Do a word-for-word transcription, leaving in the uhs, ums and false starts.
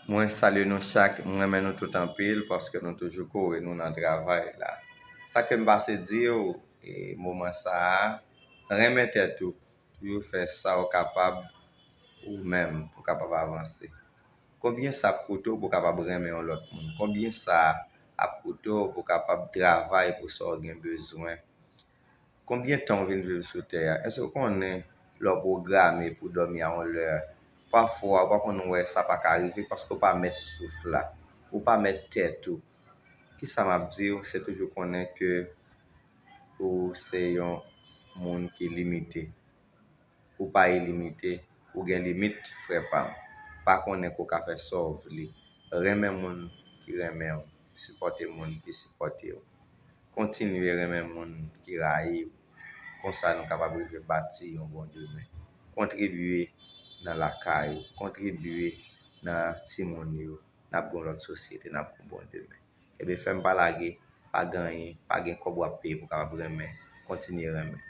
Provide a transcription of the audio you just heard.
Mwen salye nou chak, mwen renmen nou tout anpil paske nou toujou kore nou nan travay la. Sa ke m pase di w, e, moman sa a, renmen tèt ou, toujou fè sa w kapab ou menm pou w kapab avanse. Konbyen sa ap koute w pou w kapab renmen yon lòt moun? Konbyen sa ap koute w pou w kapab travay pou sa w gen bezwen? Konbyen tan w vin viv sou tè a? Èske w konnen lè w pwograme pou w dòmi a yon lè, pafwa ou pa konn wè sa pa ka rive paske w pa mèt souf la, ou pa mèt tèt ou? Kisa m ap di w? Se toujou konnen ke ou se yon moun ki limite. Ou pa ilimite, ou gen limit, frè pa m. Pa konnen ke w ka fè sa w vle. Renmen moun ki renmen w, sipòte moun ki sipòte w. Kontinye renmen moun ki rayi w. Konsa nou kapab rive bati yon bon demen. Kontribye nan lakay ou, kontribye nan timoun yo. N ap gen yon lòt sosyete, n ap gen yon bon demen. Ebyen, fè m pa lage, pa gen anyen, pa gen kòb w ap peye pou w kapab renmen, kontinye renmen.